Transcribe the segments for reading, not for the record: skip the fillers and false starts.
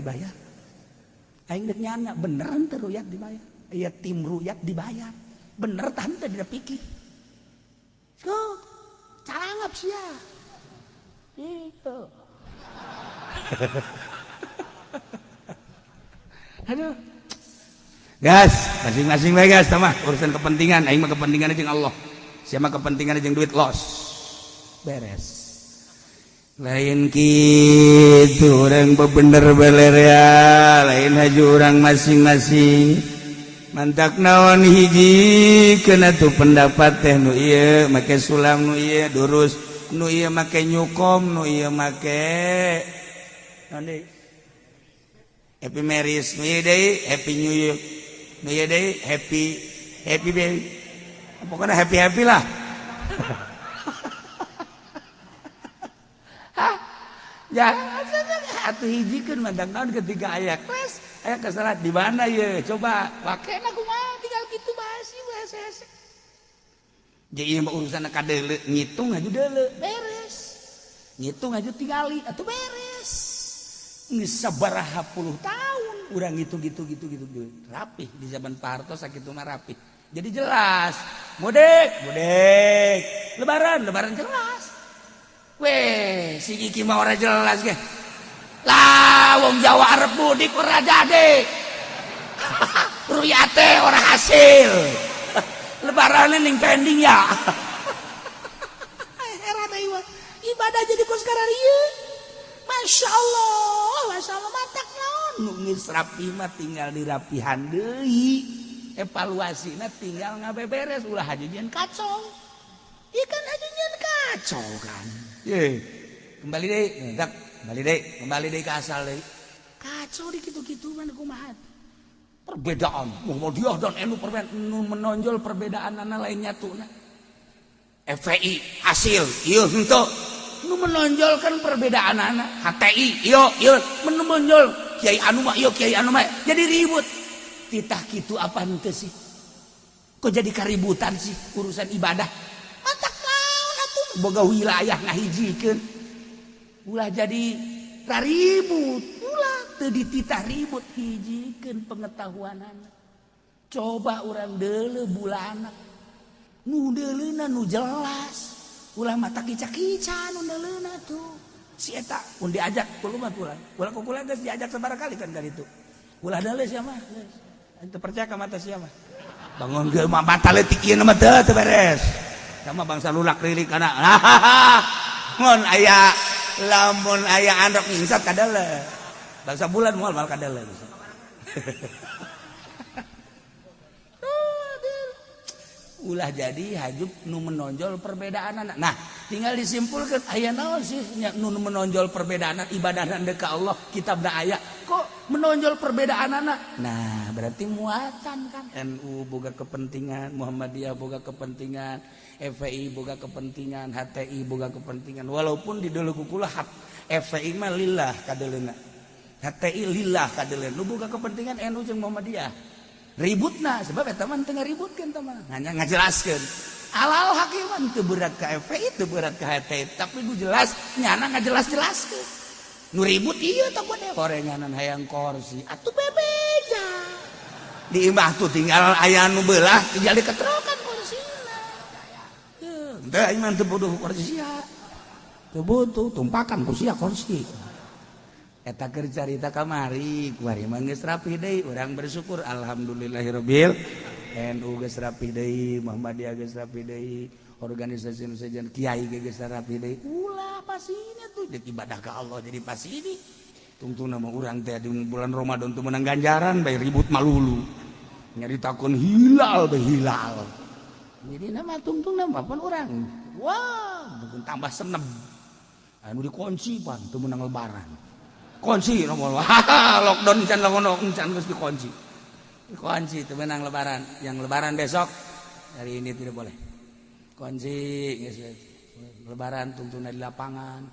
dibayar. Aing dek nyana bener teu ruyat dibayar. Aya tim ruyat dibayar. Bener tah teu dina pikir. Sok calangap sia. Gitu. Aduh. Gas, masing-masing bae gas tah mah urusan kepentingan, aing mah kepentingan jeung Allah. Sia mah kepentingan jeung duit los. Beres. Lain kitu urang bebener belerea, lain haju urang masing-masing. Mantak naon hiji kena tuh pendapat teh nu ieu make sulam nu ieu durus, nu ieu make nyukom, nu ieu make naon deui? Happy Marriage, nu ieu deui Happy New Year, nu ieu deui Happy Happy Baby. Pokoknya happy happy lah. Ya, atuh hijikeun mantak naon ketika aya kelas, aya kesalahan di mana ye? Coba pakena kumaha tinggal kitu bahas ieu hese. Jadi ieu mah urusan ka deuleu, ngitung aju deuleu, beres. Ngitung aju tingali atuh beres. Geus sabaraha puluh tahun urang ngitung gitu gitu gitu rapih di zaman Pak Harto sakitu mah rapih. Jadi jelas, mudik, mudik, lebaran, lebaran jelas. Weh, si iki mah ora jelas ge. Lah wong Jawa arep mudik ora jadi. Ruyate ora hasil. Lebarane ning pending ya. Heran aing mah. Ibadah jadi kos kararieu. Masya Allah, Masya Allah matak naon nu geus rapi mah tinggal dirapihan deui. Evaluasina tinggal ngabeberes ulah haji nyeun kacau. Ikan haji nyeun kacau kan. Ye, kembali deh, kembali deh ke asal deh. Kacau di gitu-gitu mana kumaha. Perbedaan Muhammadiyah dan NU perbedaan nu menonjol perbedaan anak lainnya tuh nah. FPI hasil, ieu henteu. Nu menonjolkan perbedaan anak HTI, ieu ieu menonjol kiai anu mah ieu kiai anu mah jadi ribut. Titah kitu apa henteu sih? Kok jadi keributan sih urusan ibadah? Matak naon atuh boga wilayah ngahijikeun. Ulah jadi ribut, ulah teu dititah ribut hijikeun pengetahuanana. Coba urang deuleu bulana. Nu deuleuna nu jelas. Ulah mata kica-kica nu deuleuna tuh. Si eta mun diajak kulo mah pulang. Ulah ku kula geus diajak sabaraha kali kan kali itu. Ulah deuleu sia mah. Teu percaya ka mata sia mah. Bangun ge mah mata leutik ieu mah teu beres. Sama bangsa lulak lilik kana. Mun aya lamun aya andok ngingsat kadele. Bangsa bulan moal mal kadele. Ulah jadi hajub nu menonjol perbedaan anak. Nah, tinggal disimpulkan aya naon sih nu menonjol perbedaan ibadah ka Allah kitabna aya kok menonjol perbedaan anak. Nah, berarti muatan kan NU boga kepentingan, Muhammadiyah boga kepentingan, FPI boga kepentingan, HTI boga kepentingan. Walaupun di deuleu kukula FPI mah lillah kadeleuna. HTI lillah kadeleuna. Nu boga kepentingan NU jeung Muhammadiyah. Ributna sebab eta mah teu ngaributkeun teh mah hanya ngajelaskeun. Alal hakiman teu berat ka FPI teu berat ka HTI tapi nu jelas nyana ngajelas-jelaskeun. Nu ribut ieu tah kudu gorenganan hayang kursi atuh bebeja. Di imah tuh tinggal aya nu beulah tinggal diketrokan kursina. Teu aing mah teu butuh kursi sia. Teu butuh tumpakan kursi ya kursi. Eta keur carita kamari, kuari mah geus rapi deui, urang bersyukur alhamdulillahirabbil NU geus rapi deui, Muhammadiyah geus rapi deui, organisasi nu sejen kiai ge geus rapi deui. Ulah pasina tuh deuk ibadah ka Allah jadi pasini. Tungtungna mah urang teh di bulan Ramadan tuh menang ganjaran bae ribut malulu. Nyaritakeun hilal bae hilal. Jadi nama tungtungna mah pan urang. Wah, tambah seneb. Anu dikunci pan teu menang lebaran. Kunci nomor lockdown can lockdown can geus dikunci. Kunci teu menang lebaran. Yang lebaran besok hari ini tidak boleh. Kunci geus lebaran tungtungna di lapangan.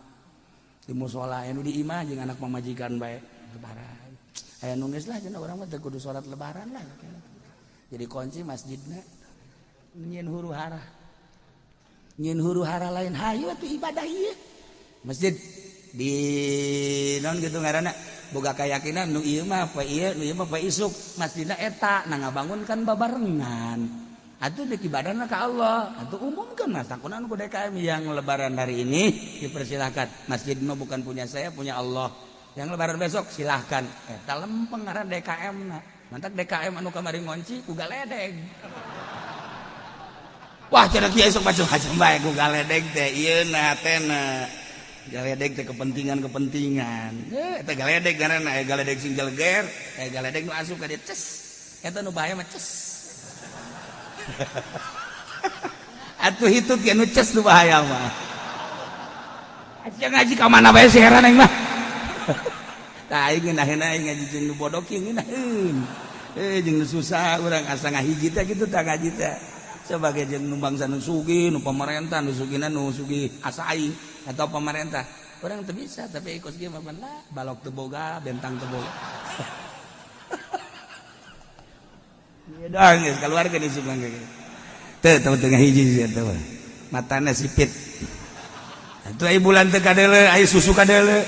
Di musala anu di imah jeung anak pamajikan bae lebaran. Aya nu geus lah cenah urang mah teu kudu salat lebaran lah. Jadi kunci masjidna nyieun huru hara. Nyieun huru hara lain hayu atuh ibadah ieu. Masjid di non gitu ngaranna Boga keyakinan nu ieu mah poe ieu, nu ieu mah poe isuk. Masjidna eta, nah ngabangun kan babarengan. Atuh dek ibadahna ka Allah, atuh umumkan mas takunan ku DKM yang lebaran hari ini dipersilahkan. Masjid mah bukan punya saya, punya Allah. Yang lebaran besok silahkan. Eta lempeng ngaran DKM na. Mantak DKM anu kamari ngonci ku galedeg. Wah, cenah kiai sok macam-macam bae ku galedeg teh ieu na teh na. Galedeg teh kepentingan-kepentingan. Eh, eta galedeg ngaranna, aya galedeg sing jeleger, aya galedeg nu asup ka dieu ces. Eta nu bahaya mah ces. Atuh hitut ge nu ces nu bahaya mah. Sia ngaji ka mana bae sih heran aing mah. Tah aing ngeunaheun aing ngaji jeung nu bodoh kieu ngeunaheun. Eh jeung nu susah urang asa ngahiji teh kitu tah ngaji teh. Sebagai jeung nu bangsa nu sugih, nu pemerintah, nu sugihna nu sugih asa aing atau pemerintah. Orang teu bisa tapi ikut kieu mah lah balok teu boga, bentang teu boga. Ieu doang geus kaluarkeun isuk mah ge. Teu teu teu ngahiji sia teh. Matana sipit. Atuh ai bulan teu kadeuleu, ai susu kadeuleu.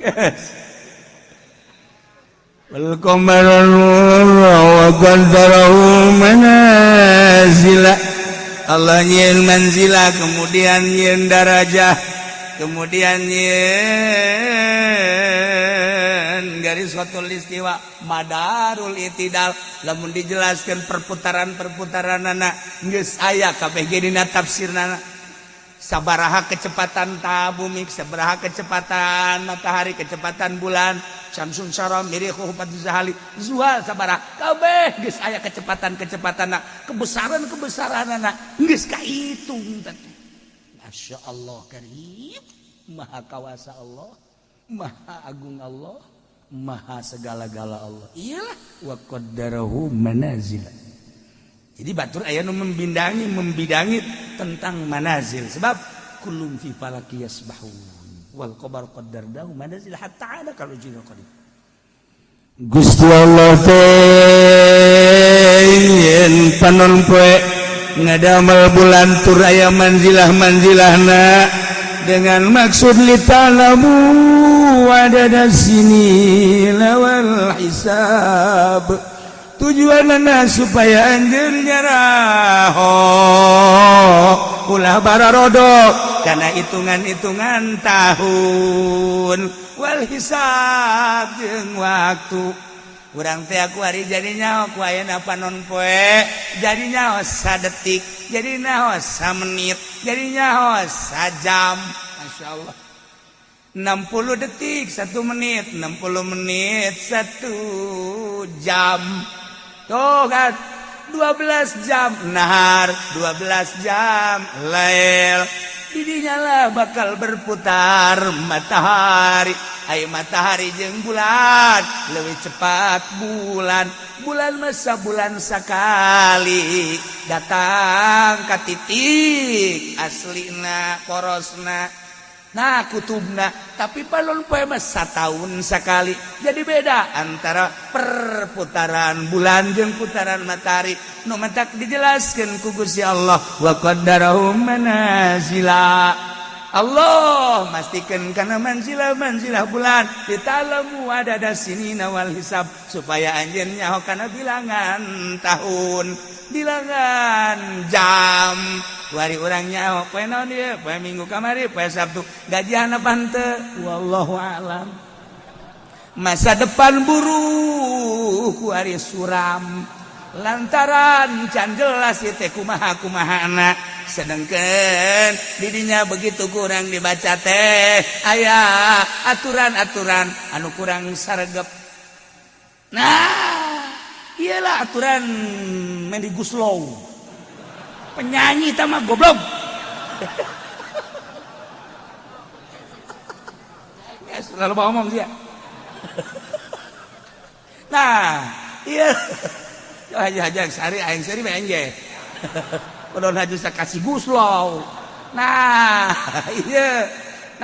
Yes. Wal qamara wa qaddarahu manazila. Allah nyieun manzila, kemudian nyieun darajah, kemudian nyieun garis khatul istiwa, madarul itidal. Lamun dijelaskan perputaran-perputaranana geus aya kabeh ge dina tafsirna. Sabaraha kecepatan ta bumi, sabaraha kecepatan matahari, kecepatan bulan, Syamsun syara mirihu zahali zuhal sabaraha kabeh geus aya kecepatan-kecepatanna, kebesaran-kebesaranana geus kahitung teh. Masya Allah karim, maha kawasa Allah, maha agung Allah, maha segala-gala Allah. Iyalah wa qaddarahu manazila. Jadi batur aya nu membidangi tentang manazil sebab kullum fi falaki yasbahun wal qamar qaddarnahu manazil hatta ada kalau jil qadim. Gusti Allah teh yen panon poe ngadamel bulan tur aya manzilah-manzilahna dengan maksud litalamu adada sinina wal hisab. Tujuanana supaya anjeun nyaraho ulah bararodo karena hitungan-hitungan tahun wal hisab jeung waktu. Urang teh aku hari jadi nyaho ku ayeuna panon poe, jadi nyaho sadetik, jadi nyaho samenit, jadi nyaho sajam. Masya Allah, 60 detik 1 menit, 60 menit 1 jam. Tuh kan 12 jam nahar, 12 jam lail. Didinya lah bakal berputar matahari. Ayo matahari jeung bulan lebih cepat bulan. Bulan masa bulan sekali datang ke titik aslina porosna. Nah kutubna, tapi panon poe mah satahun sekali. Jadi beda antara perputaran bulan jeung putaran matahari. Nu matak dijelaskeun ku Gusti Allah wa qaddarahu manazila. Allah mastikeun kana manzilah-manzilah bulan ditalamu adada sinina wal hisab supaya anjeun nyaho kana bilangan tahun, bilangan jam. Wari urang nyaho poe naon ieu? Poe Minggu kamari, poe Sabtu. Gajian apa henteu? Wallahu a'lam. Masa depan buruk ku ari suram lantaran can jelas ieu teh kumaha kumahana. Sedangkan didinya begitu kurang dibaca teh aya aturan-aturan anu kurang sargep. Nah, iyalah aturan Mendy Guslow. Penyanyi tama goblok. Ya selalu ngomong dia. Nah, iya. Haji haji sari aing sari bae ge. Kudu haji sakasih Guslow. Nah, iya.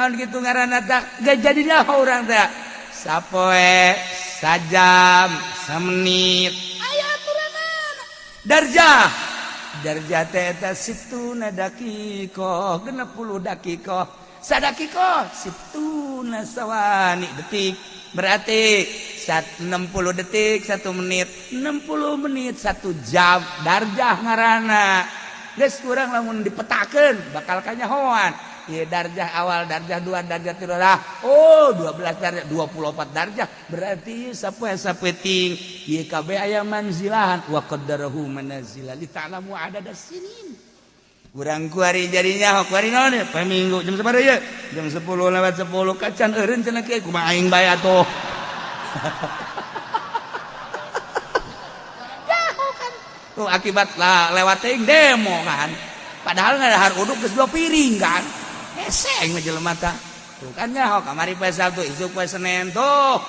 Naon kitu ngaranna teh gak jadinya urang teh. Sapoe, sajam, samenit. Aya aturanana. Darjah. Darjah teh eta situna daqiqah, 60 daqiqah. Sadaqiqah situna sawani detik. Berarti 60 detik 1 menit, 60 menit 1 jam. Darjah ngaranna. Geus kurang lamun dipetakeun bakal kanyahoan. Ieu darjah awal, darjah 2, darjah 3 lah. Oh, 12 darjah, 24 darjah. Berarti sapoe sapeting ieu kabeh aya manzilahan wa qaddarahu manazila li ta'lamu adada sinin. Urang kuari jadinya kuari naon ye? Poe Minggu jam sabaraha ye? Jam 10:10 kacan eureun cenah kieu kumaha aing bae atuh. Jauh kan. Tuh akibat lah lewat teuing demo kan. Padahal ngadahar uduk geus 2 piring kan. Hese aing mah jelema tah. Tuh kan nyaho kamari poe Sabtu, isuk poe Senin tuh.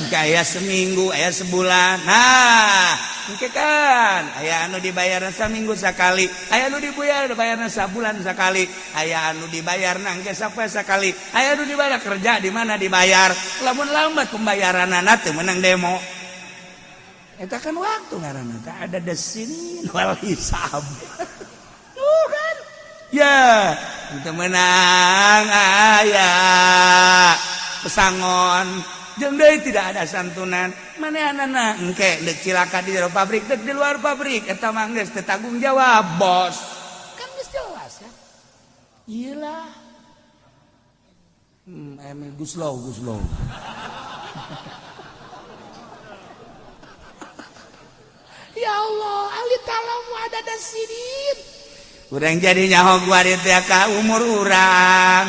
Kayak seminggu, aya sebulan. Nah, engke kan aya anu dibayar saminggu sakali, aya anu dibayar dibayarna sabulan sakali, aya anu dibayarna engke sapoe sakali, aya anu dibayar kerja di mana dibayar. Lamun lambat pembayaranana teu meunang demo. Eta kan waktu ngaranna teh ada desinin wal hisab. Tuh kan. Ya, teu meunang aya pesangon. Jeung deui tidak ada santunan. Manehanana engke deuk cilaka di jero pabrik, deuk di luar pabrik eta mah geus teu tanggung jawab, bos. Kan geus jelas ya. Iyalah. Emil Guslow, Guslow. Ya Allah, ali talamu ada sinin. Urang jadi nyaho guari teh ka umur urang.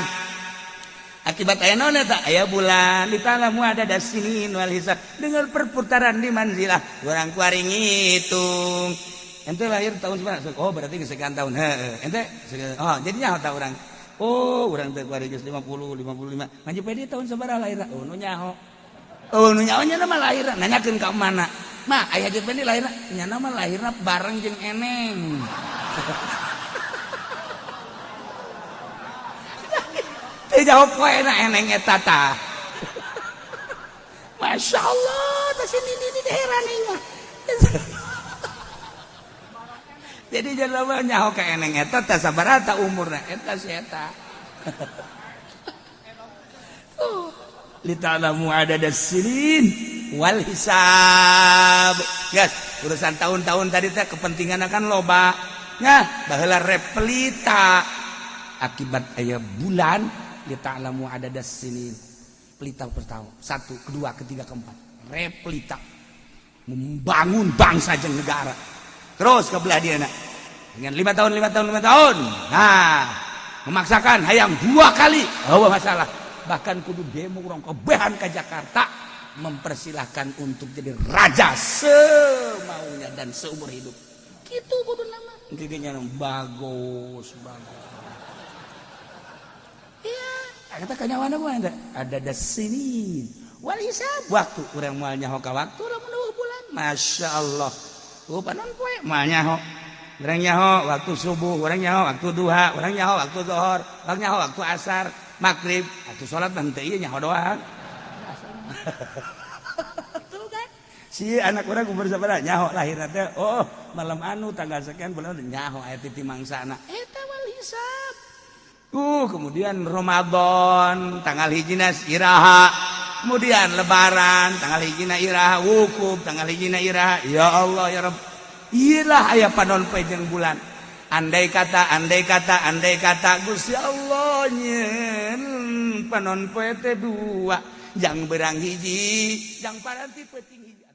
Akibat aya naon eta? Aya bulan ditalamu ada sinin wal hisab dengan perputaran di manzilah. Urang kuari ngitung. Ente lahir tahun seberapa? Oh, berarti geus sekian tahun. Heeh. Ente oh, jadi nyaho ta urang. Oh, urang teh kuari geus 50, 55. Ngaji pedi tahun sabaraha lahir? Oh, nu nyaho. Oh, nu nyaho nya mah lahir. Nanyakeun ka mana? Ma, ayah Haji Pendi lahirna nya mah lahirna bareng jeung eneng. Teu jawab poe na eneng eta tah. Masya Allah, tah si nini ini heran ieu mah. Jadi jelema nyaho ka eneng eta tah sabaraha ta umurna eta si eta. Li ta'lamu adada sinin wal hisab. Guys, urusan tahun-tahun tadi teh kepentingan akan loba. Nah, baheula repelita akibat aya bulan li ta'lamu adada sinin. Pelita pertama, satu, kedua, ketiga, keempat. Repelita membangun bangsa jeung negara. Terus ke belah dia nak. Dengan 5 tahun, 5 tahun, 5 tahun. Nah, memaksakan hayang 2 kali. Oh, masalah. Bahkan kudu demo urang kebehan ke Jakarta mempersilahkan untuk jadi raja semaunya dan seumur hidup. Gitu kudu nama. Engke bagus, bagus. Iya, kata kanyawana mah ada dasinin. Wal hisab waktu urang moal nyaho ka waktu urang mun bulan. Masya Allah. Oh, panon poe moal nyaho. Urang nyaho waktu subuh, urang nyaho waktu duha, urang nyaho waktu zuhur, urang nyaho waktu asar, maghrib, atuh salat mah henteu ieu nyaho doang. Tuh kan. Si anak urang umur sabaraha nyaho lahirna teh, oh malam anu tanggal sekian bulan nyaho aya titi mangsana. Eta wal hisab. Kemudian Ramadan tanggal hijina iraha, kemudian Lebaran tanggal hijina iraha, wukuf tanggal hijina iraha. Ya Allah ya Rabb. Iyalah aya panon poe jeung bulan. Andai kata, andai kata, andai kata Gusti Allah nyeun panon poe teh dua, jang berang hiji, jang paranti peuting hiji.